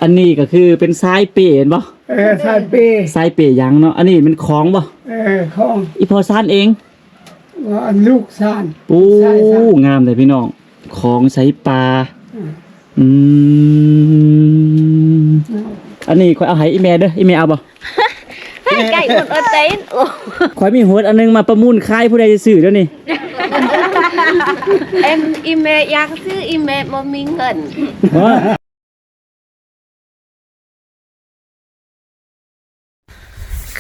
ອັນນີ້ກໍຄືເປັນຊາຍເປແມ່ນບໍ່? ເອີ ຊາຍເປ ຊາຍເປຢາງເນາະ. ອັນນີ້ແມ່ນຂອງບໍ່? ເອີ ຂອງ ອີ່ພໍ່ຊານເອງ? ວ່າອັນລູກຊານ ໂອ້ ງາມເດ້ພີ່ນ້ອງ ຂອງໃສ່ປ່າ. ອືມ ອືມ ອັນນີ້ຂ້ອຍເອົາໃຫ້ອີ່ແມ່ເດີ. ອີ່ແມ່ເອົາບໍ່? ໃຫ້ໄກ່ອດໃຈ. ໂອ້ ຂ້ອຍມີຫົດອັນໜຶ່ງມາປະມູນຂາຍ ຜູ້ໃດຈະຊື້ດຽວນີ້? ເອັມ ອີ່ແມ່ຢາກຊື້ ອີ່ແມ່ບໍ່ມີເງິນ.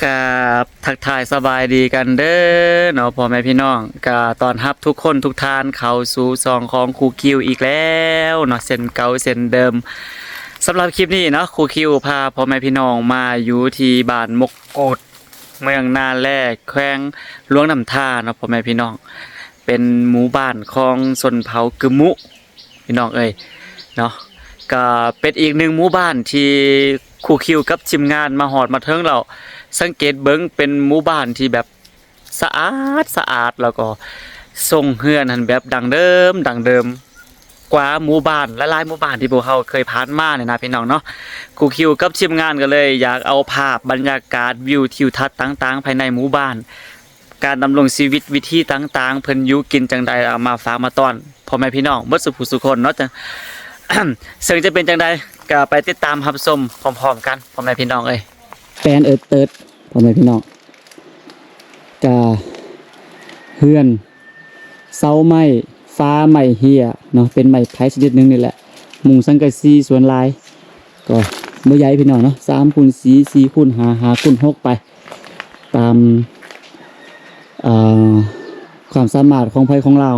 ກາບທັກທາຍສະບາຍດີກັນເດີເນາະ ພໍ່ແມ່ພີ່ນ້ອງ. ກະຕ້ອນຮັບທຸກຄົນທຸກທ່ານເຂົ້າສູ່ຊ່ອງຂອງຄູຄິວອີກແລ້ວເນາະ ເຊັ່ນເກົ່າເຊັ່ນເດີມ. ສຳລັບຄລິບນີ້ເນາະ ຄູຄິວພາພໍ່ແມ່ພີ່ນ້ອງມາຢູ່ທີ່ບ້ານມົກກູດ ເມືອງນາແລ ແຂວງຫຼວງນ້ຳທາເນາະ ພໍ່ແມ່ພີ່ນ້ອງ. ເປັນໝູ່ບ້ານຂອງຊົນເຜົ່າກຶມມຸ ພີ່ນ້ອງເອີຍເນາະ. ກະເປັນອີກໜຶ່ງໝູ່ບ້ານທີ່ຄູຄິວກັບທີມງານມາຮອດມາເຖິງແລ້ວ ສັງເກດເບິ່ງເປັນໝູ່ບ້ານທີ່ແບບສະອາດສະອາດ ແລ້ວກໍຊົງເຮືອນຫັ້ນແບບດັ້ງເດີມ ດັ້ງເດີມກວ່າໝູ່ບ້ານຫຼາຍໆໝູ່ບ້ານທີ່ພວກເຮົາເຄີຍຜ່ານມານີ້ນະ ພີ່ນ້ອງເນາະ. ຄູຄິວກັບທີມງານກໍເລີຍຢາກເອົາພາບບັນຍາກາດ ວິວທິວທັດຕ່າງໆພາຍໃນໝູ່ບ້ານ ການດຳລົງຊີວິດ ວິທີຕ່າງໆ ເພິ່ນຢູ່ກິນຈັ່ງໃດ ເອົາມາຝາກມາຕ້ອນພໍ່ແມ່ພີ່ນ້ອງເບິດສູ່ຜູ້ສູ່ຄົນເນາະ. ເຊິ່ງຈະເປັນຈັ່ງໃດກໍໄປຕິດຕາມຮັບຊົມພ້ອມໆກັນ ພໍ່ແມ່ພີ່ນ້ອງເອີຍ. ແປນເອີດເຕີດ ພໍ່ແມ່ພີ່ນ້ອງ ກະເຮືອນເສົາໄມ້ ຝາໄມ້ເຫ້ຍເນາະ ເປັນໄມ້ໄຜ່ຊະນິດໜຶ່ງນີ້ແຫຼະ ມຸງສັງກະສີສ່ວນຫຼາຍ. ກໍບໍ່ໃຫຍ່ພີ່ນ້ອງເນາະ ສາມຄູນສີ່ ສີ່ຄູນຫ້າ ຫ້າຄູນຫົກ ໄປຕາມ ເອີ ຄວາມສາມາດຂອງໃຜຂອງລາວ.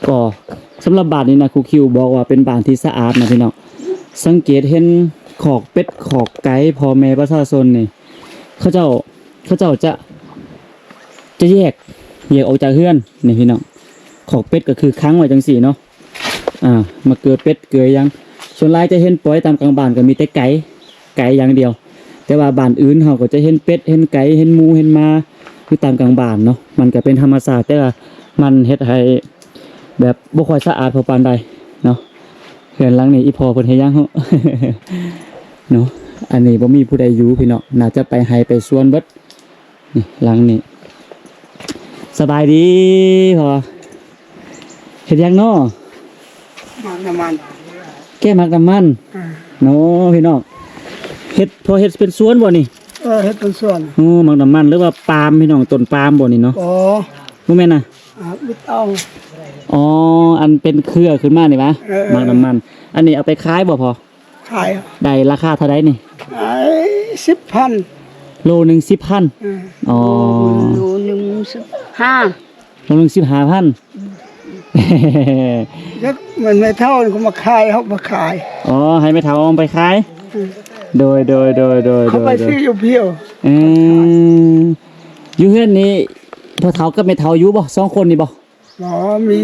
ກໍສຳລັບບ້ານນີ້ນະ ຄູຄິວບອກວ່າເປັນບ້ານທີ່ສະອາດນະພີ່ນ້ອງ. ສັງເກດເຫັນຄອກເປັດຄອກໄກ່ ພໍ່ແມ່ປະຊາຊົນນີ້ ເຂົາເຈົ້າ ເຂົາເຈົ້າຈະ ຈະແຍກ ແຍກອອກຈາກເຮືອນນີ້ພີ່ນ້ອງ. ຄອກເປັດກໍຄືຂັງໄວ້ຈັ່ງຊີ້ເນາະ. ອາ ມາເກີດເປັດເກີດຫຍັງ ສ່ວນຫຼາຍຈະເຫັນປ່ອຍຕາມກາງບ້ານ ກໍມີແຕ່ໄກ່ ໄກ່ຢ່າງດຽວ. ແຕ່ວ່າບ້ານອື່ນເຮົາກໍຈະເຫັນເປັດ ເຫັນໄກ່ ເຫັນໝູ ເຫັນໝາຢູ່ຕາມກາງບ້ານເນາະ. ມັນກໍເປັນທຳມະຊາດ ແຕ່ວ່າມັນເຮັດໃຫ້ແບບບໍ່ຄ່ອຍສະອາດພໍປານໃດເນາະ. ເຮືອນຫຼັງນີ້ ອີ່ພໍ່ເພິ່ນເຮັດຫຍັງເນາະ ເນາະ. ອັນນີ້ບໍ່ມີຜູ້ໃດຢູ່ພີ່ນ້ອງ ໜ້າຈະໄປໄຮ່ໄປສວນເບິດ. ນີ້ຫຼັງນີ້ ສະບາຍດີພໍ່. ເຮັດຫຍັງເນາະ? ໝາກນ້ຳມັນ ແກ່ໝາກນ້ຳມັນ. ເອີ ໂອ້ ພີ່ນ້ອງ ເຮັດ ພໍ່ເຮັດເປັນສວນບໍ່ນີ້? ເອີ ເຮັດເປັນສວນ. ໂອ້ ໝາກນ້ຳມັນ ຫຼືວ່າປາມພີ່ນ້ອງ ຕົ້ນປາມບໍ່ນີ້ເນາະ? ອໍ ບໍ່ແມ່ນນະ? ອາ ເອົາ ອໍ ອັນເປັນເຄືອຂຶ້ນມານີ້ຫວາ? ເອີ ເອີ ໝາກນ້ຳມັນ. ອັນນີ້ເອົາໄປຂາຍບໍ່ພໍ່? ຂາຍ ໄດ້ລາຄາເທົ່າໃດນີ້? ໄດ້ສິບພັນ ໂລໜຶ່ງສິບພັນ. ເອີ ອໍ ໂລໜຶ່ງສິບຫ້າ ໂລໜຶ່ງສິບຫ້າພັນ. ຈັກແມ່ນແມ່ເຖົ້ານີ້ກໍມາຂາຍ ເຮົາມາຂາຍ. ອໍ ໃຫ້ແມ່ເຖົ້າເອົາໄປຂາຍ. ເອີ ໂດຍ ໂດຍ ໂດຍ ໂດຍ ເຂົາໄປ ໂດຍ ຊື້ຢູ່ພຽວ. ອືມ ຢູ່ເຮືອນນີ້ ພໍ່ເຖົ້າກັບແມ່ເຖົ້າຢູ່ບໍ່ ສອງຄົນນີ້ບໍ່? ອໍ ມີ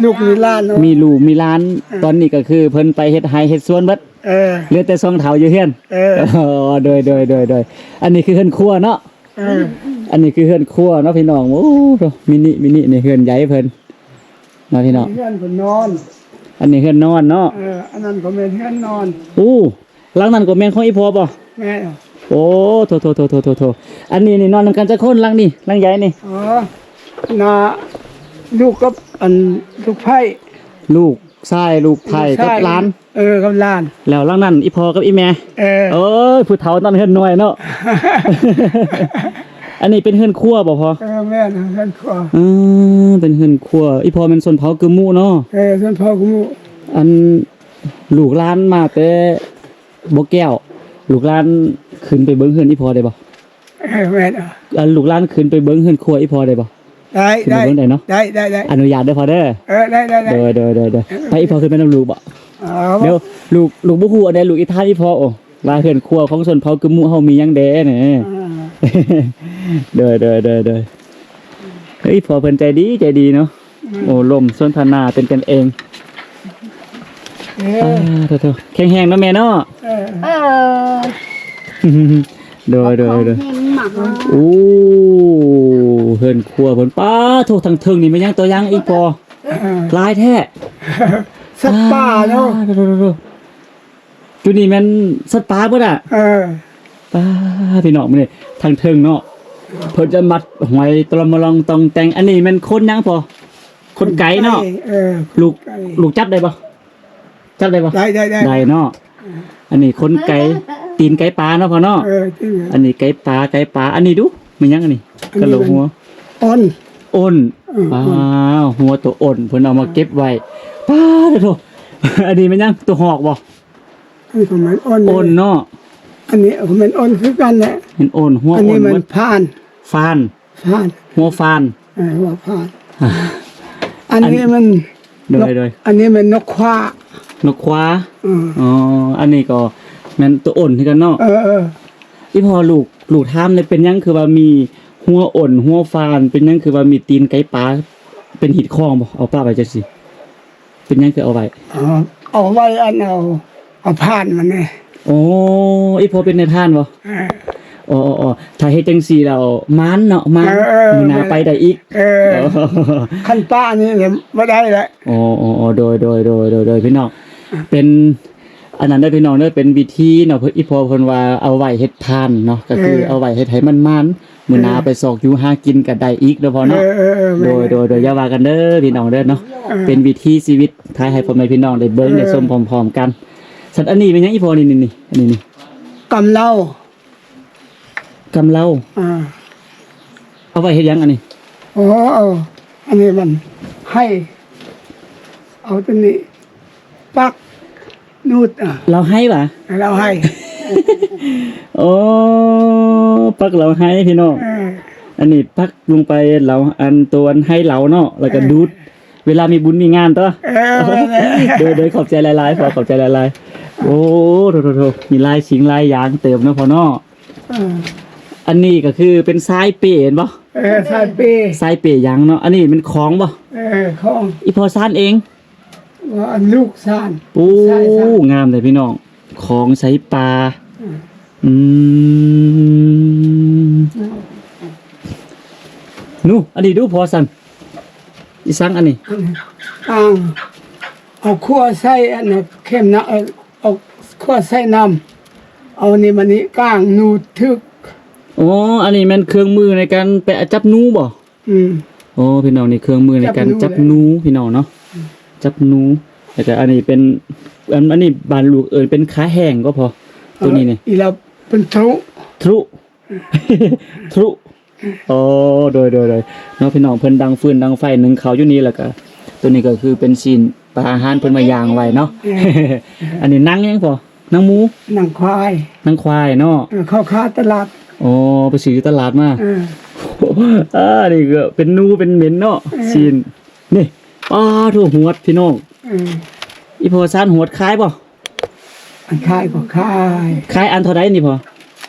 ລູກມີຫຼານເນາະ. ມີລູກມີຫຼານ. ເອີ ຕອນນີ້ກໍຄືເພິ່ນໄປເຮັດໄຮ່ເຮັດສວນເບິດ. ເອີ ເຫຼືອແຕ່ສອງເຖົ້າຢູ່ເຮືອນ. ເອີ ອໍ ໂດຍ ໂດຍ ໂດຍ ໂດຍ. ອັນນີ້ຄືເຮືອນຄົວເນາະ. ເອີ ອັນນີ້ຄືເຮືອນຄົວເນາະພີ່ນ້ອງ. ໂອ້ ມິນິ ມິນິ ນີ້ເຮືອນໃຫຍ່ເພິ່ນເນາະພີ່ນ້ອງ. ເຮືອນເພິ່ນນອນ. ອັນນີ້ເຮືອນນອນເນາະ. ເອີ ອັນນັ້ນກໍແມ່ນເຮືອນນອນ. ໂອ້ ຫຼັງນັ້ນກໍແມ່ນຂອງອີ່ພໍ່ບໍ່? ແມ່ນ. ໂອ້ ໂທ້ໆໆໆໆ. ອັນນີ້ນີ້ນອນນຳກັນຈັກຄົນ ຫຼັງນີ້ ຫຼັງໃຫຍ່ນີ້? ອໍ ນ້າ ລູກກັບອັນລູກໃພ້ ລູກຊາຍ ລູກໃພ້ກັບຫຼານ. ເອີ ກັບຫຼານ. ແລ້ວຫຼັງນັ້ນ ອີ່ພໍ່ກັບອີ່ແມ່. ເອີ ໂອ້ຍ ຜູ້ເຖົ້ານອນເຮືອນນ້ອຍເນາະ. ອັນນີ້ເປັນເຮືອນຄົວບໍ່ພໍ່? ເອີ ແມ່ນ ເຮືອນຄົວ. ເອີ ເປັນເຮືອນຄົວ. ອີ່ພໍ່ແມ່ນຊົນເຜົ່າກຶມມຸເນາະ? ເອີ ຊົນເຜົ່າກຶມມຸ. ອັນ ລູກຫຼານມາແຕ່ບໍ່ແກ້ວ ລູກຫຼານຂຶ້ນໄປເບິ່ງເຮືອນອີ່ພໍ່ໄດ້ບໍ່? ເອີ ແມ່ນ. ອັນ ລູກຫຼານຂຶ້ນໄປເບິ່ງເຮືອນຄົວອີ່ພໍ່ໄດ້ບໍ່? ໄດ້ ຂຶ້ນໄປເບິ່ງໄດ້ເນາະ. ໄດ້ ໄດ້ ໄດ້ ອະນຸຍາດເດີພໍ່ເດີ. ເອີ ໄດ້ ໄດ້ ໄດ້ ໂດຍ ໂດຍ ໂດຍ ໂດຍ. ເອີ ໄປ ອີ່ພໍ່ຂຶ້ນໄປນຳລູກບໍ່? ອໍ ດຽວ ລູກ ລູກບໍ່ຮູ້ອັນໃດ ລູກອີຖາມອີ່ພໍ່ ໂອ້ ວ່າເຮືອນຄົວຂອງຊົນເຜົ່າກຶມມຸເຮົາມີຫຍັງແດ່ນີ້. ອ່າ ໂດຍ ໂດຍ ໂດຍ ໂດຍ. ເອີຍ ພໍ່ເພິ່ນໃຈດີ ໃຈດີເນາະ. ອືມ ໂອ້ ລົມສົນທະນາເປັນກັນເອງ. ເອີ ອ່າ ໂທ້ໆ ແຂງແຮງເນາະແມ່ເນາະ. ເອີ ເອີ ໂດຍ ໂດຍ ໂດຍ. ໂອ້ ເຮືອນຄົວເພິ່ນ ປາໂທ້ ທາງເທິງນີ້ແມ່ນຫຍັງຕໍ່ຫຍັງອີ່ພໍ່? ເອີ ຫຼາຍແທ້ ສັດປ່າເນາະ. ອ່າ ໂທ້ໆ ໂທ້ໆ ໂທ້. ຈຸນີ້ແມ່ນສັດປ່າເບິດອະ. ເອີ ປ້າ ພີ່ນ້ອງ ມື້ນີ້ທາງເທິງເນາະ ເພິ່ນຈະມັດຫອຍຕະລອມມະລອງຕອງແຕ່ງ. ອັນນີ້ແມ່ນຄົນຫຍັງພໍ່? ຂົນໄກ່ເນາະ. ເອີ ລູກ ຂົນໄກ່ ລູກຈັບໄດ້ບໍ່? ຈັບໄດ້ບໍ່? ໄດ້ ໄດ້ ໄດ້ ໄດ້ເນາະ. ອັນນີ້ຂົນໄກ່ ຕີນໄກ່ປາເນາະພໍ່ເນາະ. ເອີ ຕີນໄກ່ ອັນນີ້ໄກ່ປາ ໄກ່ປາ. ອັນນີ້ດູ ແມ່ນຫຍັງອັນນີ້? ອັນນີ້ ກະໂຫຼກຫົວ ມັນ ໂອນ ໂອນ. ເອີ ອ້າ ໂອນ ຫົວໂຕໂອນ ເພິ່ນເອົາມາເກັບໄວ້. ປ້າດໂທ້ ອັນນີ້ແມ່ນຫຍັງ? ໂຕຫອກບໍ່? ອັນນີ້ກໍແມ່ນໂອນ ໂອນເນາະ. ອັນນີ້ກໍແມ່ນໂອນຄືກັນແຫຼະ. ແມ່ນໂອນ ຫົວໂອນ. ອັນນີ້ມັນຟານ ຟານ ຟານ ຫົວຟານ. ເອີ ຫົວຟານ. ອັນນີ້ມັນ ໂດຍ ໂດຍ ອັນນີ້ແມ່ນນົກຂວ້າ ນົກຂວ້າ. ເອີ ອໍ ອັນນີ້ກໍແມ່ນໂຕໂອນຄືກັນເນາະ. ເອີ ເອີ ອີ່ພໍ່ ລູກ ລູກຖາມແດ່ ເປັນຫຍັງຄືວ່າມີຫົວໂອນ ຫົວຟານ? ເປັນຫຍັງຄືວ່າມີຕີນໄກ່ປາ? ເປັນຮີດຄອງບໍ່? ເອົາປະໄວ້ຈັ່ງຊີ້ ເປັນຫຍັງຄືເອົາໄວ້? ເອົາ ເອົາໄວ້ ອັນ ເອົາ ເອົາພານມັນແດ່. ໂອ້ ອີ່ພໍ່ເປັນນາຍພານບໍ່? ເອີ ອໍ ອໍ ຖ້າເຮັດຈັ່ງຊີ້ແລ້ວໝານເນາະ ໝານ. ເອີ ເອີ ມື້ໜ້າໄປໄດ້ອີກ. ເອີ ຄັນປະນີ້ບໍ່ໄດ້ແຫຼະ. ອໍ ອໍ ໂດຍ ໂດຍ ພີ່ນ້ອງ ເປັນອັນນັ້ນເດີພີ່ນ້ອງເດີ ເປັນວິທີເນາະ. ອີ່ພໍ່ເພິ່ນວ່າເອົາໄວ້ເຮັດພານເນາະ ກໍຄື ເອີ ເອົາໄວ້ເຮັດໃຫ້ມັນໝານ ມື້ໜ້າ ເອີ ໄປຊອກຢູ່ຫາກິນກໍໄດ້ອີກເນາະພໍ່ເນາະ. ເອີ ເອີ ເອີ ໂດຍ ໂດຍ ໂດຍ ຢ່າວ່າກັນເດີພີ່ນ້ອງເດີເນາະ. ເອີ ເປັນວິຖີຊີວິດ ຖ່າຍໃຫ້ພໍ່ແມ່ພີ່ນ້ອງໄດ້ເບິ່ງ ເອີ ໄດ້ຊົມພ້ອມໆກັນ. ສັດອັນນີ້ແມ່ນຫຍັງອີ່ພໍ່? ນີ້ ນີ້ ນີ້ ອັນນີ້ນີ້ ກຳເລົາ ກຳເລົາ. ອ່າ ເອົາໄວ້ເຮັດຫຍັງອັນນີ້? ອໍ ເອົາ ອັນນີ້ມັນໄຫ້ ເອົາຕົວນີ້ປັກ ນູດ ອ່າ ເລົາໄຫ້ຫວາ? ເລົາໄຫ້. ໂອ້ ປັກເລົາໄຫ້ພີ່ນ້ອງ. ເອີ ອັນນີ້ປັກລົງໄປເລົາ ອັນໂຕອັນໄຫ້ເລົາເນາະ ແລ້ວກໍ ເອີ ດູດ ເວລາມີບຸນມີງານຕົວະ. ເອີ ແມ່ນແຫຼະ. ໂດຍ ໂດຍ ຂອບໃຈຫຼາຍໆ ພໍ່ ຂອບໃຈຫຼາຍໆ. ໂອ້ ໂທ້ໆໆ ມີຫຼາຍສິ່ງຫຼາຍຢ່າງເຕີມເນາະພໍ່ເນາະ. ເອີ ອັນນີ້ກໍຄືເປັນຊາຍເປ້ແມ່ນບໍ່? ເອີ ຊາຍເປ້ ຊາຍເປ້ຢາງເນາະ. ອັນນີ້ແມ່ນຂອງບໍ່? ເອີ ຂອງ ອີ່ພໍ່ສານເອງ. ວ່າອັນລູກສານ ໂອ້ ຊາຍສານ ງາມເດ້ພີ່ນ້ອງ ຂອງໃສ່ປ່າ. ອືມ ອືມ ນູ ອັນນີ້ດູພໍ່ສັນ ອີສັງອັນນີ້? ອັນນີ້ ອ່າງ ເອົາຂົ້ວໃສ່ອັນນັ້ນ ເຂັມນະ ເອົາ ເອົາຂົ້ວໃສ່ນ້ຳ ເອົານີ້ມານີ້ກາງ ນູຖືກ. ອໍ ອັນນີ້ແມ່ນເຄື່ອງມືໃນການໄປຈັບນູບໍ່? ອືມ ໂອ້ ພີ່ນ້ອງ ນີ້ເຄື່ອງມືໃນການຈັບ ຈັບນູ ນູພີ່ນ້ອງເນາະ. ອືມ ຈັບນູ. ແລ້ວກໍອັນນີ້ເປັນ ອັນ ອັນນີ້ບ້ານລູກເອີ້ນເປັນຂາແຫ້ງກໍພໍ ໂຕນີ້ນີ້ ເອີ ອີລາວເປັນທຣຸ ທຣຸ ທຣຸ. ອໍ ໂດຍ ໂດຍ ໂດຍ ເນາະ ພີ່ນ້ອງ ເພິ່ນດັງຟືນດັງໄຟ ໜຶ້ງເຂົ້າຢູ່ນີ້ ແລ້ວກໍໂຕນີ້ກໍຄືເປັນຊີ້ນປາ ອາຫານເພິ່ນມາຢ່າງໄວ້ເນາະ. ເອີ ອັນນີ້ໜັງຫຍັງພໍ່? ໜັງໝູ? ໜັງຄວາຍ ໜັງຄວາຍເນາະ. ເອີ ເຂົ້າຂາຍຕະຫຼາດ. ອໍ ໄປຊື້ຢູ່ຕະຫຼາດມາ. ເອີ ອ່າ ນີ້ກໍເປັນນູເປັນເໝັນເນາະ. ເອີ ຊີ້ນ ນີ້ ປ້າໂທ້ ຫວດ ພີ່ນ້ອງ. ເອີ ອີ່ພໍ່ຊານຫວດຂາຍບໍ່? ອັນຂາຍກໍຂາຍ. ຂາຍອັນເທົ່າໃດນີ້ພໍ່?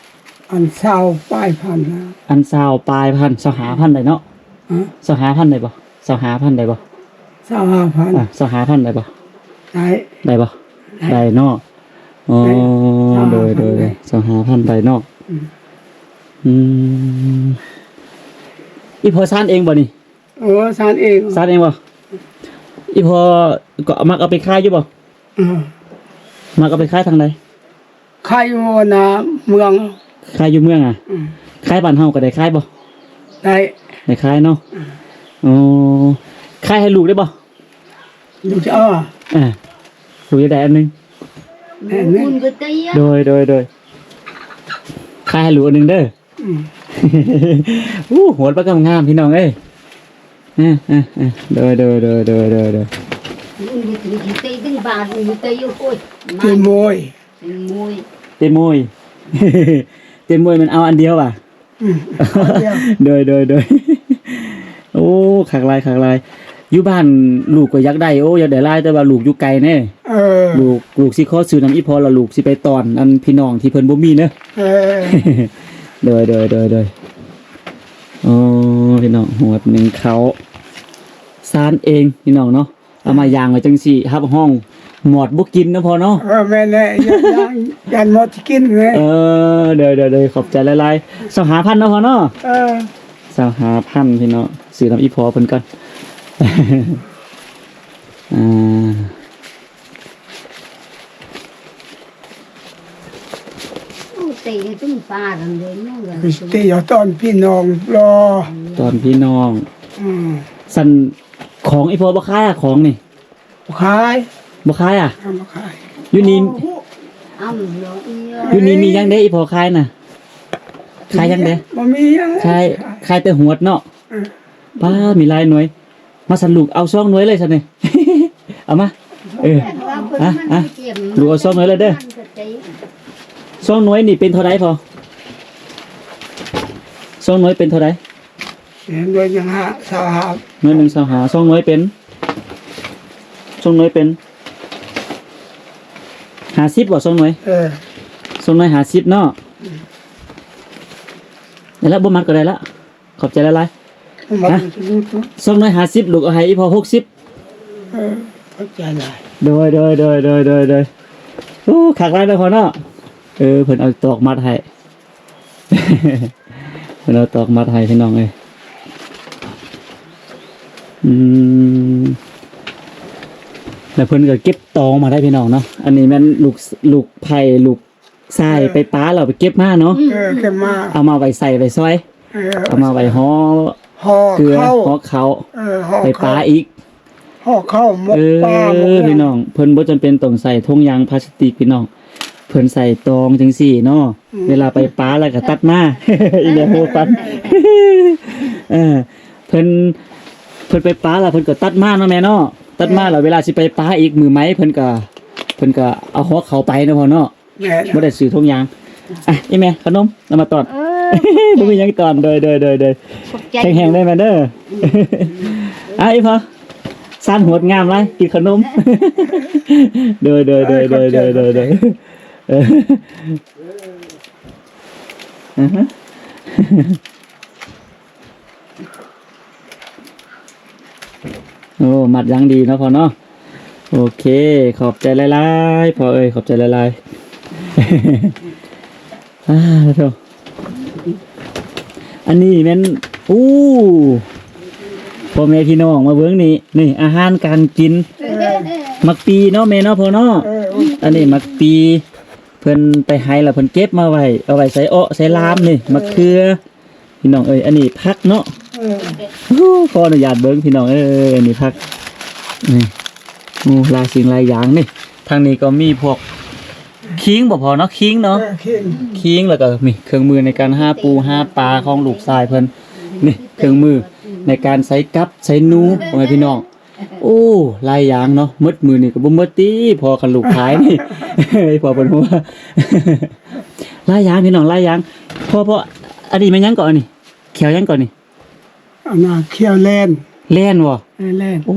ອັນຊາວປາຍພັນນະ. ອັນຊາວປາຍພັນ ຊາວຫ້າພັນໄດ້ເນາະ? ຮະ? ຊາວຫ້າພັນໄດ້ບໍ່? ຊາວຫ້າພັນໄດ້ບໍ່? ຊາວຫ້າພັນ ອ່າ ຊາວຫ້າພັນໄດ້ບໍ່? ໄດ້ ໄດ້ບໍ່? ໄດ້ ໄດ້ເນາະ. ອໍ ໄດ້ ໂດຍ ໂດຍ ຊາວຫ້າພັນໄດ້ ຊາວຫ້າພັນໄດ້ເນາະ. ອືມ ອືມ ອີ່ພໍ່ຊານເອງບໍ່ນີ້? ເອີ ຊານເອງ ຊານເອງບໍ່? ອີ່ພໍ່ກໍມັກເອົາໄປຂາຍຢູ່ບໍ່? ເອີ ມັກເອົາໄປຂາຍທາງໃດ? ຂາຍຢູ່ໜ້າເມືອງ. ຂາຍຢູ່ເມືອງອະ? ອືມ ຂາຍບ້ານເຮົາກໍໄດ້ຂາຍບໍ່? ໄດ້ ໄດ້ຂາຍເນາະ. ອືມ ອໍ ຂາຍໃຫ້ລູກໄດ້ບໍ່? ລູກຈະເອົາ ເອີ ລູກຈະໄດ້ອັນໜຶ່ງ ໄດ້ອັນໜຶ່ງ. ໂດຍ ໂດຍ ໂດຍ ໂດຍ ຂາຍໃຫ້ລູກອັນໜຶ່ງເດີ. ອືມ ໂອ້ ຫວດປາກງາມໆ ພີ່ນ້ອງເອີຍ. ເອີ ເອີ ເອີ ໂດຍ ໂດຍ ໂດຍ ໂດຍ ໂດຍ ໂດຍ. ເຕະມວຍ ເຕະມວຍ ເຕະມວຍ ເຕະມວຍ ມັນເອົາອັນດຽວຫວາ? ອືມ ອັນດຽວ. ໂດຍ ໂດຍ ໂດຍ ໂອ້ ຄັກຫຼາຍ ຄັກຫຼາຍ. ຢູ່ບ້ານລູກກໍຢາກໄດ້ ໂອ້ ຢາກໄດ້ຫຼາຍ ແຕ່ວ່າລູກຢູ່ໄກແນ່. ເອີ ລູກ ລູກຊິຂໍຊື້ນຳອີ່ພໍ່ ແລ້ວລູກຊິໄປຕ້ອນອັນພີ່ນ້ອງທີ່ເພິ່ນບໍ່ມີເດີ. ເອີ ໂດຍ ໂດຍ ໂດຍ ໂດຍ. ອໍ ພີ່ນ້ອງ ຫວດໜຶ້ງເຂົ້າ ຊານເອງ ພີ່ນ້ອງເນາະ. ເອົາມາຢ່າງໄວ້ຈັ່ງຊີ້ ຮັບຮອງໝອດບໍ່ກິນເນາະພໍ່ເນາະ. ເອີ ແມ່ນແຫຼະ ຢ້ານ ຢ້ານ ຢ້ານໝົດຊິກິນເລີຍ. ເອີ ໂດຍ ໂດຍ ໂດຍ ຂອບໃຈຫຼາຍໆ. ຊາວຫ້າພັນເນາະພໍ່ເນາະ. ເອີ ຊາວຫ້າພັນ ພີ່ນ້ອງ ຊື້ນຳອີ່ພໍ່ເພິ່ນກ່ອນ. ອ່າ ເຕະໃຫ້ເປັນປານັ້ນເດ້ ມັນກໍ ໄປເຕະເອົາຕອນພີ່ນ້ອງລໍ ຕອນພີ່ນ້ອງ. ອືມ ຊັ້ນຂອງອີ່ພໍ່ບໍ່ຂາຍອະ ຂອງນີ້? ບໍ່ຂາຍ ບໍ່ຂາຍອະ? ບໍ່ຂາຍ. ຢູ່ນີ້ ອ້ຳເນາະ ຢູ່ນີ້ມີຫຍັງເດ້ອີ່ພໍ່ຂາຍນະ? ຂາຍຫຍັງເດ້? ບໍ່ມີຫຍັງ ຂາຍ ຂາຍແຕ່ຫວດເນາະ. ເອີ ປ້າ ມີຫຼາຍໜ່ວຍ. ມາຊັ້ນລູກເອົາສອງໜ່ວຍເລີຍຊັ້ນນີ້ ເອົາມາ. ເອີ ອະ ອະ ລູກເອົາສອງໜ່ວຍເລີຍເດີ. ສອງໜ່ວຍນີ້ເປັນເທົ່າໃດພໍ່? ສອງໜ່ວຍເປັນເທົ່າໃດ? ໜ່ວຍໜຶ່ງຫ້າ ຊາວຫ້າ ໜ່ວຍໜຶ່ງຊາວຫ້າ. ສອງໜ່ວຍເປັນ ສອງໜ່ວຍເປັນຫ້າສິບບໍ່? ສອງໜ່ວຍ ເອີ ສອງໜ່ວຍຫ້າສິບເນາະ. ອືມ ໄດ້ລະ ບໍ່ມັດກໍໄດ້ລະ. ຂອບໃຈຫຼາຍໆ. ມັດ ຮະ? ສອງໜ່ວຍຫ້າສິບ ລູກເອົາໃຫ້ອີ່ພໍ່ຫົກສິບ. ເອີ ຂອບໃຈຫຼາຍ. ໂດຍ ໂດຍ ໂດຍ ໂດຍ ໂດຍ ໂດຍ. ໂອ້ ຄັກຫຼາຍເນາະພໍ່ເນາະ. ເອີ ເພິ່ນເອົາຕອກມັດໃຫ້ ເພິ່ນເອົາຕອກມັດໃຫ້ພີ່ນ້ອງເອີຍ. ອືມ ແລ້ວເພິ່ນກໍເກັບຕອງມາໄດ້ພີ່ນ້ອງເນາະ. ອັນນີ້ແມ່ນລູກ ລູກໃພ້ ລູກຊາຍ ເອີ ໄປປາແລ້ວໄປເກັບມາເນາະ. ເອີ ເກັບມາ ເອົາມາໄວ້ໃສ່ໄວ້ຊອຍ. ເອີ ເອົາມາໄວ້ຫໍ່ ຫໍ່ເກືອ ຫໍ່ເຂົ້າ ຫໍ່ເຂົ້າ. ເອີ ຫໍ່ເຂົ້າ ໄປປາອີກ ຫໍ່ເຂົ້າ ໝົກປາ ເອີ ໝົກຫຍັງ ພີ່ນ້ອງ. ເພິ່ນບໍ່ຈຳເປັນຕ້ອງໃສ່ຖົງຢາງພລາສຕິກພີ່ນ້ອງ ເພິ່ນໃສ່ຕອງຈັ່ງຊີ້ເນາະ. ອືມ ເວລາໄປປາແລ້ວກໍຕັດມາ ອີແມ່ຮູ້ປັນ. ເອີ ເພິ່ນ ເພິ່ນໄປປາແລ້ວເພິ່ນກໍຕັດມາເນາະແມ່ເນາະ. ຕັດມາ ເອີ ແລ້ວເວລາຊິໄປປາອີກມື້ໃໝ່ ເພິ່ນກໍ ເພິ່ນກໍເອົາຫໍ່ເຂົ້າໄປເນາະພໍ່ເນາະ. ແມ່ນ ບໍ່ໄດ້ຊື້ຖົງຢາງ. ອ່ະ ອີແມ່ ຂະໜົມ ເອົາມາຕ້ອນ. ເອີ ບໍ່ມີຫຍັງຕ້ອນ. ໂດຍ ໂດຍ ໂດຍ ໂດຍ. ຂອບໃຈ ແຂງແຮງໄດ້ແມ່ເດີ. ອ່ະ ອີພໍ່ ຊານຫວດງາມຫຼາຍ ກິນຂະໜົມ. ໂດຍ ໂດຍ ໂດຍ ເອີ ໂດຍ ຂອບໃຈ ໂດຍ ໂດຍ ຂອບໃຈ ໂດຍ. ເອີ ອາຮະ. ໂອ້ ມັດຢ່າງດີເນາະພໍ່ເນາະ. ໂອເຄ ຂອບໃຈຫຼາຍໆ ພໍ່ເອີຍ ຂອບໃຈຫຼາຍໆ. ອາ ໂທ້ ອັນນີ້ແມ່ນ ໂອ້ ພໍ່ແມ່ພີ່ນ້ອງມາເບິ່ງນີ້ ນີ້ອາຫານການກິນ. ເອີ ໝາກປີເນາະແມ່ເນາະ ພໍ່ເນາະ. ເອີ ອັນນີ້ໝາກປີ ເພິ່ນໄປໄຮ່ແລ້ວເພິ່ນເກັບມາໄວ້ ເອົາໄວ້ໃສ່ເອາະໃສ່ລາມນີ້. ເອີ ໝາກເຂືອ ພີ່ນ້ອງເອີຍ. ອັນນີ້ຜັກເນາະ. ເອີ ໂອ້ ຂໍອະນຸຍາດເບິ່ງພີ່ນ້ອງເອີຍ ອັນນີ້ຜັກ. ນີ້ ໂອ້ ຫຼາຍສິ່ງຫຼາຍຢ່າງນີ້. ທາງນີ້ກໍມີພວກຄີງບໍ່ພໍເນາະ ຄີງເນາະ. ເອີ ຄີງ ຄີງ ແລ້ວກໍມີເຄື່ອງມືໃນການຫາປູຫາປາຂອງລູກຊາຍເພິ່ນ. ນີ້ເຄື່ອງມືໃນການໃສ່ກັບໃສ່ນູ ພໍ່ແມ່ພີ່ນ້ອງ. ໂອ້ ຫຼາຍຢ່າງເນາະ ໝົດມື້ນີ້ກໍບໍ່ໝົດຕິ ພໍຄັນລູກຂາຍນີ້ ພໍເພິ່ນຮູ້ວ່າຫຼາຍຢ່າງ ພີ່ນ້ອງ ຫຼາຍຢ່າງ. ພໍ່ ພໍ່ ອັນນີ້ແມ່ນຫຍັງເກາະ ອັນນີ້ ແຂ້ວຫຍັງເກາະນີ້? ອັນນັ້ນແຂ້ວແລນ ແລນບໍ່? ເອີ ແລນ. ໂອ້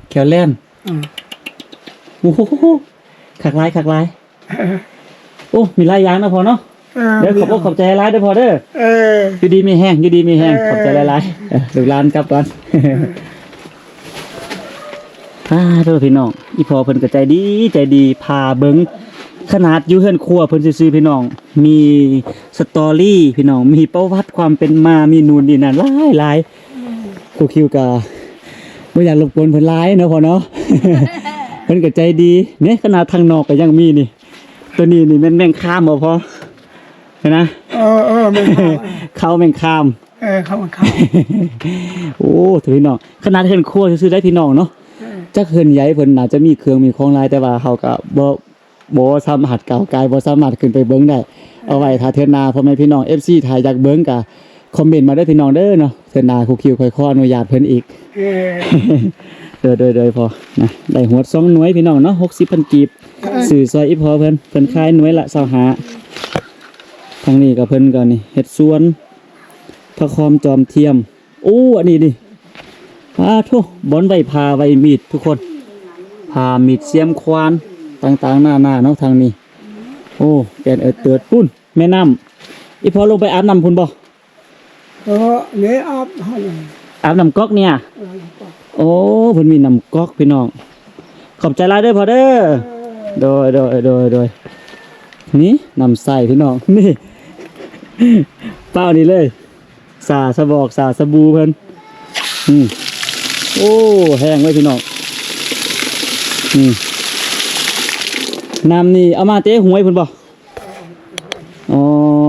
ແຂ້ວແລນ. ອ່າ ໂອ້ໂຫ ຄັກຫຼາຍ ຄັກຫຼາຍ. ເອີ ໂອ້ ມີຫຼາຍຢ່າງເນາະພໍ່ເນາະ. ເອີ ເດີ ຂອບອົກຂອບໃຈຫຼາຍເດີພໍ່ເດີ. ເອີ ຢູ່ດີມີແຮງ ຢູ່ດີມີແຮງ. ເອີ ຂອບໃຈຫຼາຍໆ. ເອີ ລູກຫຼານກັບກ່ອນ. ເອີ ອາ ໂທ້ ພີ່ນ້ອງ ອີ່ພໍ່ເພິ່ນກໍໃຈດີ ໃຈດີ ພາເບິ່ງ. ຂະໜາດຢູ່ເຮືອນຄົວເພິ່ນຊື່ໆ ພີ່ນ້ອງ ມີສະຕໍຣີ ພີ່ນ້ອງ ມີປະຫວັດຄວາມເປັນມາ ມີນູນນີ້ນັ້ນຫຼາຍໆ. ອືມ ຄູຄິວກໍບໍ່ຢາກລົບກວນເພິ່ນຫຼາຍເນາະພໍ່ເນາະ. ເພິ່ນກໍໃຈດີເນາະ. ຂະໜາດທາງນອກກໍຍັງມີນີ້. ໂຕນີ້ນີ້ແມ່ນແມງຄາມບໍ່ພໍ່? ຫັ້ນນະ. ເອີ ເອີ ແມງຄາມ ເຂົາແມງຄາມ. ເອີ ເຂົາແມງຄາມ. ໂອ້ ພີ່ນ້ອງ ຂະໜາດເຮືອນຄົວຊື່ໆ ໄດ໋ພີ່ນ້ອງເນາະ. ເອີ ຈັກເຮືອນໃຫຍ່ເພິ່ນໜ້າຈະມີເຄື່ອງມີຂອງຫຼາຍ ແຕ່ວ່າເຮົາກໍບໍ່ ບໍ່ສາມາດກ້າວກາຍ ບໍ່ສາມາດຂຶ້ນໄປເບິ່ງໄດ້. ເອີ ເອົາໄວ້ຖ້າເທື່ອໜ້າ ພໍ່ແມ່ພີ່ນ້ອງ ເອັຟຊີ ຖ້າຢາກເບິ່ງກໍຄອມເມັນມາເດີພີ່ນ້ອງເດີເນາະ. ເທື່ອໜ້າຄູຄິວຄ່ອຍຂໍອະນຸຍາດເພິ່ນອີກ. ເອີ ໂດຍ ໂດຍ ໂດຍ ພໍ່ນະ. ໄດ້ຫວດສອງໜ່ວຍພີ່ນ້ອງເນາະ ຫົກສິບພັນກີບ. ເອີ ຊື້ຊ່ອຍອີ່ພໍ່ເພິ່ນ ເພິ່ນຂາຍໜ່ວຍລະຊາວຫ້າ. ທາງນີ້ກໍເພິ່ນກໍນີ້ເຮັດສວນຜັກຫອມຈອມທຽມ. ໂອ້ ອັນນີ້ນີ້ ອາໂທ້ ບ່ອນໄວ້ຜ້າໄວ້ມີດທຸກຄົນ ຜ້າມີດຊຽມຂວານຕ່າງໆນານາເນາະ ທາງນີ້. ໂອ້ ແກ່ນເອີດເຕີດ ປຸ້ນແມ່ນ້ຳ. ອີ່ພໍ່ລົງໄປອາບນ້ຳພຸ້ນບໍ່? ເອີ ນີ້ອາບ ອາບນ້ຳກອກນີ້. ເອີ ນ້ຳກອກ. ໂອ້ ເພິ່ນມີນ້ຳກອກພີ່ນ້ອງ. ຂອບໃຈຫຼາຍເດີພໍ່ເດີ. ເອີ ໂດຍ ໂດຍ ໂດຍ ໂດຍ. ນີ້ນ້ຳໃສພີ່ນ້ອງ ນີ້ ເປົ່ານີ້ເລີຍ. ສາສະບອກ ສາສະບູເພິ່ນ. ອືມ ໂອ້ ແຮງເວີຍພີ່ນ້ອງ. ອືມ ນ້ຳນີ້ເອົາມາແຕ່ຫ້ວຍພຸ້ນບໍ່? ອໍ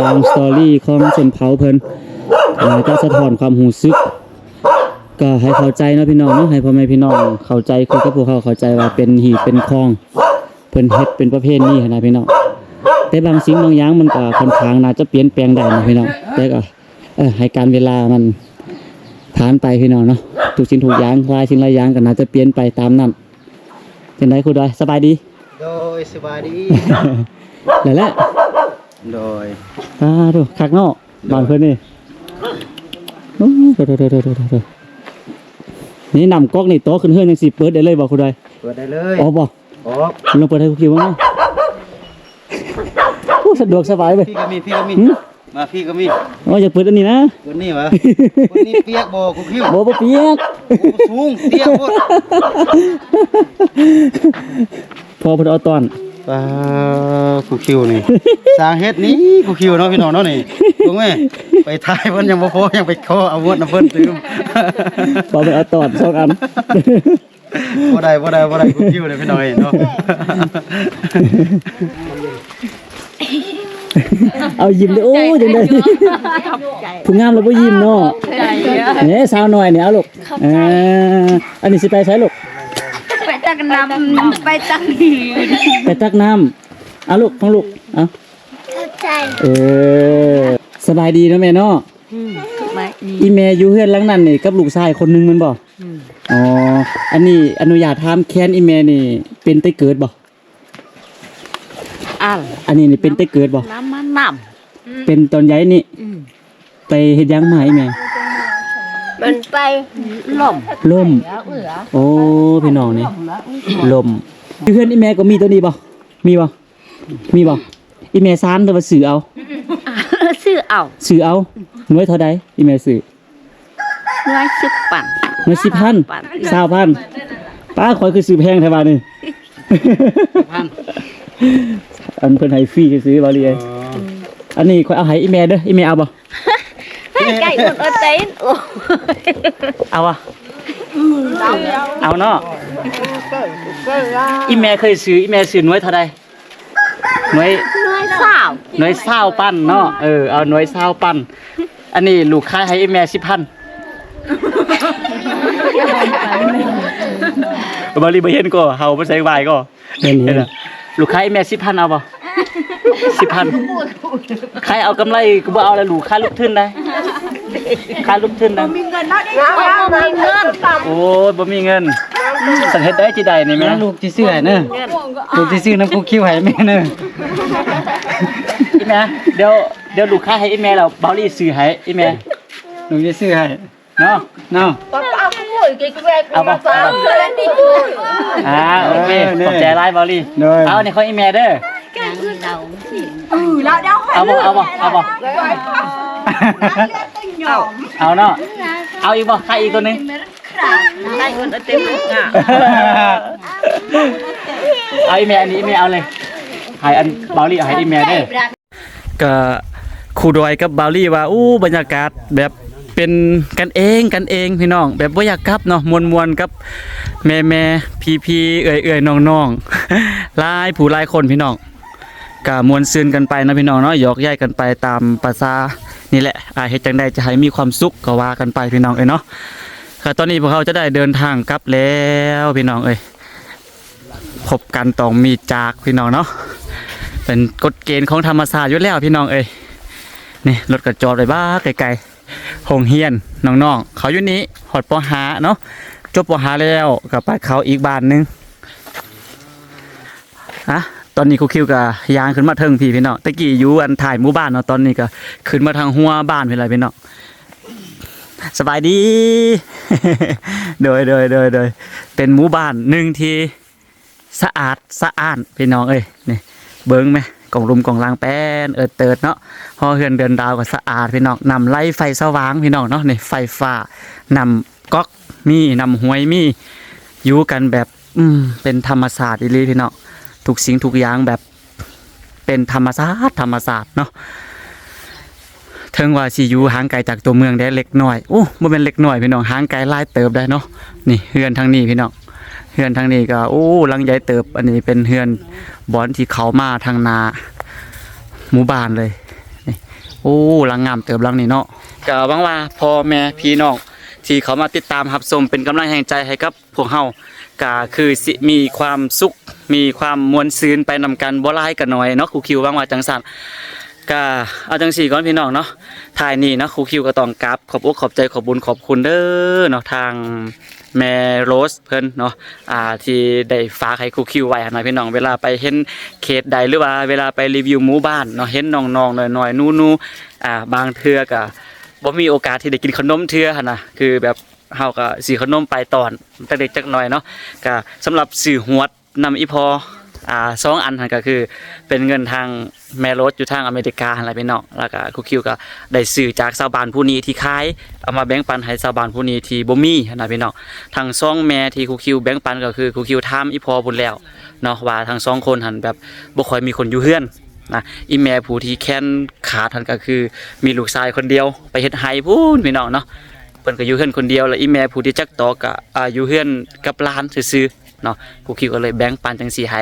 ບາງສະຕໍຣີຂອງຊົນເຜົ່າເພິ່ນ ອາ ຈະສະທ້ອນຄວາມຮູ້ສຶກ ກໍໃຫ້ເຂົ້າໃຈເນາະພີ່ນ້ອງເນາະ ໃຫ້ພໍ່ແມ່ພີ່ນ້ອງເຂົ້າໃຈຄືກັບພວກເຮົາເຂົ້າໃຈວ່າເປັນຮີດເປັນຄອງ ເພິ່ນເຮັດເປັນປະເພນີຫັ້ນນະພີ່ນ້ອງ. ແຕ່ບາງສິ່ງບາງຢ່າງມັນກໍຂ້ອນຂ້າງໜ້າຈະປ່ຽນແປງໄດ້ນະພີ່ນ້ອງ ແຕ່ກໍ ເອີ ໃຫ້ການເວລາມັນຜ່ານໄປພີ່ນ້ອງເນາະ ທຸກສິ່ງທຸກຢ່າງ ຫຼາຍສິ່ງຫຼາຍຢ່າງກໍໜ້າຈະປ່ຽນໄປຕາມນັ້ນ. ຈັ່ງໃດຄູດອຍ ສະບາຍດີ? ໂດຍ ສະບາຍດີ. ແລ້ວແຫຼະ ໂດຍ ປາໂທ້ ຄັກເນາະ ໂດຍ ບ້ານເພິ່ນນີ້. ໂອ້ ໂທ້ໆໆໆ ນີ້ນ້ຳກອກນີ້ຕໍ່ຂຶ້ນເຮືອນຈັ່ງຊີ້ ເປີດໄດ້ເລີຍບໍ່ຄູດອຍ? ເປີດໄດ້ເລີຍ. ອໍ ບໍ່? ອອກ ລອງເປີດໃຫ້ຄູຄິວເບິ່ງເນາະ. ໂອ້ ສະດວກສະບາຍເວີຍ. ພີ່ກໍມີ ພີ່ກໍມີ. ຫື? ມາພີ່ກໍມີ. ໂອ້ ຢາກເປີດອັນນີ້ນະ. ເປີດນີ້ຫວາ? ເປີດນີ້ປຽກບໍ່ຄູຄິວ? ບໍ່ ບໍ່ປຽກ. ໂອ້ ສູງ ເຕ້ຍໂພດ. ພໍ່ເພິ່ນເອົາຕ້ອນ. ປາ ຄູຄິວນີ້ ສ້າງເຮັດນີ້ຄູຄິວເນາະ ພີ່ນ້ອງເນາະນີ້. ເບິ່ງແມ້ ໄປຖ່າຍເພິ່ນຍັງບໍ່ພໍ ຍັງໄປຂໍອາວຸດນຳເພິ່ນຕື່ມ. ພໍ່ເພິ່ນເອົາຕ້ອນສອງອັນ. ບໍ່ໄດ້ ບໍ່ໄດ້ ບໍ່ໄດ້ ຄູຄິວເດ້ພີ່ນ້ອງເອີຍເນາະ. ເອົາຍິ້ມເດ້. ໂອ້ ຈັ່ງໃດ ຜູ້ງາມແລ້ວບໍ່ຍິ້ມເນາະ. ແໜ່ ສາວນ້ອຍນີ້ ເອົາລູກ. ເອີ ອັນນີ້ຊິໄປໃສລູກ? ໄປຕັກນ້ຳ ໄປຕັກ ໄປຕັກນ້ຳ. ເອົາລູກ ຂອງລູກ ເອົາ. ຂອບໃຈ. ເອີ ສະບາຍດີເນາະແມ່ເນາະ. ອືມ ສະບາຍດີ. ອີ່ແມ່ຢູ່ເຮືອນຫຼັງນັ້ນນີ້ກັບລູກຊາຍຄົນໜຶ່ງແມ່ນບໍ່? ອືມ. ອໍ ອັນນີ້ອະນຸຍາດຖາມ ແຂນອີ່ແມ່ນີ້ເປັນແຕ່ເກີດບໍ່? ອັນ ອັນນີ້ນີ້ເປັນແຕ່ເກີດບໍ່? ນ້ຳມັນນ້ຳ ເປັນຕອນໃຫຍ່ນີ້. ອືມ. ໄປເຮັດຫຍັງມາອີ່ແມ່? ມັນໄປລົ້ມ. ລົ້ມ. ໂອ້ ພີ່ນ້ອງນີ້ ລົ້ມ. ຢູ່ເຮືອນອີ່ແມ່ກໍມີຕົວນີ້ບໍ່? ມີບໍ່? ມີບໍ່? ອີ່ແມ່ສານ ຫຼືວ່າຊື້ເອົາ? ຊື້ເອົາ. ຊື້ເອົາ. ໜ່ວຍເທົ່າໃດ ອີ່ແມ່ຊື້? ໜ່ວຍສິບພັນ. ໜ່ວຍສິບພັນ? ຊາວພັນ. ຊາວພັນ. ປ້າ ຂ້ອຍຄືຊື້ແພງແທ້ບາດນີ້. ສິບພັນ. ອັນເພິ່ນໃຫ້ຟຣີຊື່ໆ ເວົ້າເລີຍ. ອໍ ອັນນີ້ຂ້ອຍເອົາໃຫ້ອີ່ແມ່ເດີ. ອີ່ແມ່ເອົາບໍ່? ໃກ້ໝົດເອົາເຕັນ. ໂອ້ ເອົາບໍ່? ເອົາເນາະ. ອີ່ແມ່ເຄີຍຊື້ ອີ່ແມ່ຊື້ໜ່ວຍເທົ່າໃດ? ໜ່ວຍ ໜ່ວຍຊາວ ໜ່ວຍຊາວປັນເນາະ. ເອີ ເອົາໜ່ວຍຊາວປັນ. ອັນນີ້ລູກຂາຍໃຫ້ອີ່ແມ່ສິບພັນ. ບໍ່ລີບໍ່ເຫັນກໍ ເຮົາບໍ່ໃສ່ວາຍກໍ ເຫັນ ເຫັນ. ລູກຂາຍອີ່ແມ່ສິບພັນ ເອົາບໍ່? ສິບພັນ. ຂາຍເອົາກຳໄລກໍບໍ່ເອົາແລ້ວ ລູກຂາຍລູກທຶນໄດ໋. ຂາຍລູກທຶນໄດ໋. ບໍ່ມີເງິນເນາະ. ບໍ່ມີເງິນ. ໂອ້ຍ ບໍ່ມີເງິນ. ສັງເຮັດໄດ້ຊິໄດ້ນີ້ແມ່. ລູກຊິຊື້ໃຫ້ເດີ. ລູກຊິຊື້ນຳຄູຄິວໃຫ້ແມ່ເດີ. ອີ່ແມ່ ດຽວ ດຽວລູກຄ້າໃຫ້ອີ່ແມ່ແລ້ວ ເບົາລີຊື້ໃຫ້ອີ່ແມ່. ລູກຊິຊື້ໃຫ້ເນາະ ເນາະ. ເອົາບໍ່? ເອົາບໍ່? ອ່າ ໂອເຄ. ເອີ ຂອບໃຈຫຼາຍ ເບົາລີ. ໂດຍ. ເອົາ ອັນນີ້ຂອງອີ່ແມ່ເດີ. ເອີ ລາວເອົາ ເອົາບໍ່? ເອົາບໍ່? ເອົາບໍ່? ເອົາເນາະ. ເອົາອີກບໍ່? ຂາຍອີກຕົວໜຶ່ງ. ເອົາອີ່ແມ່ ອັນນີ້ອີ່ແມ່ເອົາເລີຍ. ໃຫ້ອັນ ເບົາລີເອົາໃຫ້ອີ່ແມ່ເດີ. ກະຄູດອຍກັບເບົາລີວ່າ ໂອ້ ບັນຍາກາດແບບເປັນກັນເອງ ກັນເອງພີ່ນ້ອງ ແບບບໍ່ຢາກກັບເນາະ ມ່ວນໆ ກັບແມ່ໆ ພີ່ໆ ເອື້ອຍໆ ນ້ອງໆ ຫຼາຍຜູ້ຫຼາຍຄົນພີ່ນ້ອງ. ກະມ່ວນຊື່ນກັນໄປເນາະພີ່ນ້ອງເນາະ ຢອກຢາຍກັນໄປຕາມປະສານີ້ແຫຼະ. ອ່າ ເຮັດຈັ່ງໃດຈະໃຫ້ມີຄວາມສຸກກໍວ່າກັນໄປພີ່ນ້ອງເອີຍເນາະ. ກະຕອນນີ້ພວກເຮົາຈະໄດ້ເດີນທາງກັບແລ້ວພີ່ນ້ອງເອີຍ. ພົບກັນຕ້ອງມີຈາກພີ່ນ້ອງເນາະ ເປັນກົດເກນຂອງທຳມະຊາດຢູ່ແລ້ວພີ່ນ້ອງເອີຍ. ນີ້ລົດກໍຈອດໄວ້ບາກໄກໆ ໂຮງຮຽນ ນ້ອງໆເຂົາຢູ່ນີ້ ຮອດ ປໍຫ້າ ເນາະ. ຈົບ ປໍຫ້າ ແລ້ວກໍໄປເຂົ້າອີກບ້ານໜຶ່ງ. ອ່ະ ຕອນນີ້ຄູຄິວກໍຍ່າງຂຶ້ນມາເທິງພີ້ພີ່ນ້ອງ ແຕ່ກີ້ຢູ່ອັນທ້າຍໝູ່ບ້ານເນາະ ຕອນນີ້ກໍຂຶ້ນມາທາງຫົວບ້ານພີ້ແລ້ວພີ່ນ້ອງ. ສະບາຍດີ. ໂດຍ ໂດຍ ໂດຍ ໂດຍ. ເປັນໝູ່ບ້ານໜຶ່ງທີ່ສະອາດສະອ້ານພີ່ນ້ອງເອີຍ. ນີ້ເບິ່ງແມະ ກອງລຸມກອງລັງແປ້ນເອີດເຕີດເນາະ. ຫໍເຮືອນເຮືອນດາວກໍສະອາດພີ່ນ້ອງ. ນ້ຳໄຫຼໄຟສະຫວ່າງພີ່ນ້ອງເນາະ. ນີ້ໄຟຟ້າ ນ້ຳກອກມີ ນ້ຳຫ້ວຍມີ ຢູ່ກັນແບບ ອືມ ເປັນທຳມະຊາດອີ່ຫຼີພີ່ນ້ອງ. ທຸກສິ່ງທຸກຢ່າງແບບ ເປັນທຳມະຊາດ ທຳມະຊາດເນາະ. ເຖິງວ່າຊິຢູ່ຫ່າງໄກຈາກຕົວເມືອງແດ່ເລັກນ້ອຍ ໂອ້ ບໍ່ແມ່ນເລັກນ້ອຍພີ່ນ້ອງ ຫ່າງໄກຫຼາຍເຕີບໄດ໋ເນາະ. ນີ້ເຮືອນທາງນີ້ພີ່ນ້ອງ ເຮືອນທາງນີ້ກໍ ໂອ້ ຫຼັງໃຫຍ່ເຕີບ. ອັນນີ້ເປັນເຮືອນບ່ອນທີ່ເຂົ້າມາທາງໜ້າໝູ່ບ້ານເລີຍ. ນີ້ ໂອ້ ຫຼັງງາມເຕີບຫຼັງນີ້ເນາະ. ກໍຫວັງວ່າພໍ່ແມ່ພີ່ນ້ອງທີ່ເຂົ້າມາຕິດຕາມຮັບຊົມເປັນກຳລັງແຮງໃຈໃຫ້ກັບພວກເຮົາ ກໍຄືຊິມີຄວາມສຸກ ມີຄວາມມ່ວນຊື່ນໄປນຳກັນ ບໍ່ຫຼາຍກໍໜ້ອຍເນາະ ຄູຄິວຫວັງວ່າຈັ່ງຊັ້ນ. ກໍເອົາຈັ່ງຊີ້ກ່ອນພີ່ນ້ອງເນາະ ທ້າຍນີ້ເນາະ ຄູຄິວກໍຕ້ອງກາບຂອບອົກຂອບໃຈ ຂອບບຸນຂອບຄຸນເດີເນາະ ທາງ ແມ່ໂຣສເພິ່ນເນາະ ອ່າ ທີ່ໄດ້ຝາກໃຫ້ຄູຄິວໄວ້ຫັ້ນນະພີ່ນ້ອງ. ເວລາໄປເຫັນເຂດໃດ ຫຼືວ່າເວລາໄປຣີວິວໝູ່ບ້ານເນາະ ເຫັນນ້ອງໆ ນ້ອຍໆ ໜູໆ ອ່າ ບາງເທື່ອກໍບໍ່ມີໂອກາດທີ່ໄດ້ກິນຂະໜົມເທື່ອຫັ້ນນະ ຄືແບບເຮົາກໍຊື້ຂະໜົມໄປຕ້ອນຈັກເລັກຈັກນ້ອຍເນາະ. ກໍສຳລັບຊື້ຫວດ ນຳອີ່ພໍ່ ອ່າ ສອງອັນຫັ້ນ ກໍຄືເປັນເງິນທາງແມ່ໂຣດຢູ່ທາງອາເມລິກາຫັ້ນແຫຼະພີ່ນ້ອງ. ແລ້ວກໍຄູຄິວກໍໄດ້ຊື້ຈາກຊາວບ້ານຜູ້ນີ້ທີ່ຂາຍ ເອົາມາແບ່ງປັນໃຫ້ຊາວບ້ານຜູ້ນີ້ທີ່ບໍ່ມີຫັ້ນນະພີ່ນ້ອງ. ທັງສອງແມ່ທີ່ຄູຄິວແບ່ງປັນ ກໍຄືຄູຄິວຖາມອີ່ພໍ່ພຸ້ນແລ້ວເນາະ ວ່າທັງສອງຄົນຫັ້ນແບບບໍ່ຄ່ອຍມີຄົນຢູ່ເຮືອນນະ. ອີ່ແມ່ຜູ້ທີ່ແຂນຂາດຫັ້ນ ກໍຄືມີລູກຊາຍຄົນດຽວໄປເຮັດໄຮ່ພຸ້ນພີ່ນ້ອງເນາະ ເພິ່ນກໍຢູ່ເຮືອນຄົນດຽວ. ແລ້ວອີ່ແມ່ຜູ້ທີ່ຈັກຕອກກໍ ອ່າ ຢູ່ເຮືອນກັບຫຼານຊື່ໆ ເນາະ ຄູຄິວກໍເລີຍແບ່ງປັນຈັ່ງຊີ້ໃຫ້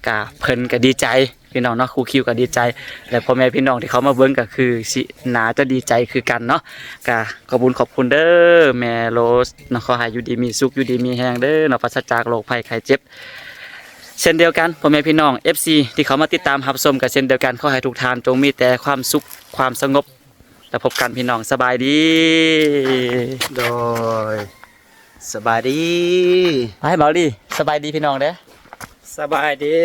ກະເພິ່ນກໍດີໃຈພີ່ນ້ອງເນາະ ຄູຄິວກໍດີໃຈ ແລະ ພໍ່ແມ່ພີ່ນ້ອງທີ່ເຂົ້າມາເບິ່ງກໍຄືຊິໜ້າຈະດີໃຈຄືກັນເນາະ. ກະຂອບບຸນຂອບຄຸນເດີແມ່ໂຣສເນາະ ຂໍໃຫ້ຢູ່ດີມີສຸກ ຢູ່ດີມີແຮງເດີເນາະ ປາສະຈາກໂລກໄພໄຂ້ເຈັບ. ເຊັ່ນດຽວກັນ ພໍ່ແມ່ພີ່ນ້ອງ ເອັຟຊີ ທີ່ເຂົ້າມາຕິດຕາມຮັບຊົມກໍເຊັ່ນດຽວກັນ ຂໍໃຫ້ທຸກທ່ານຈົ່ງມີແຕ່ຄວາມສຸກ ຄວາມສະຫງົບ ແລ້ວພົບກັນພີ່ນ້ອງ ສະບາຍດີ. ໂດຍ ສະບາຍດີ. ໄປ ເບົາລີ ສະບາຍດີພີ່ນ້ອງເດີ. ສະບາຍດີ.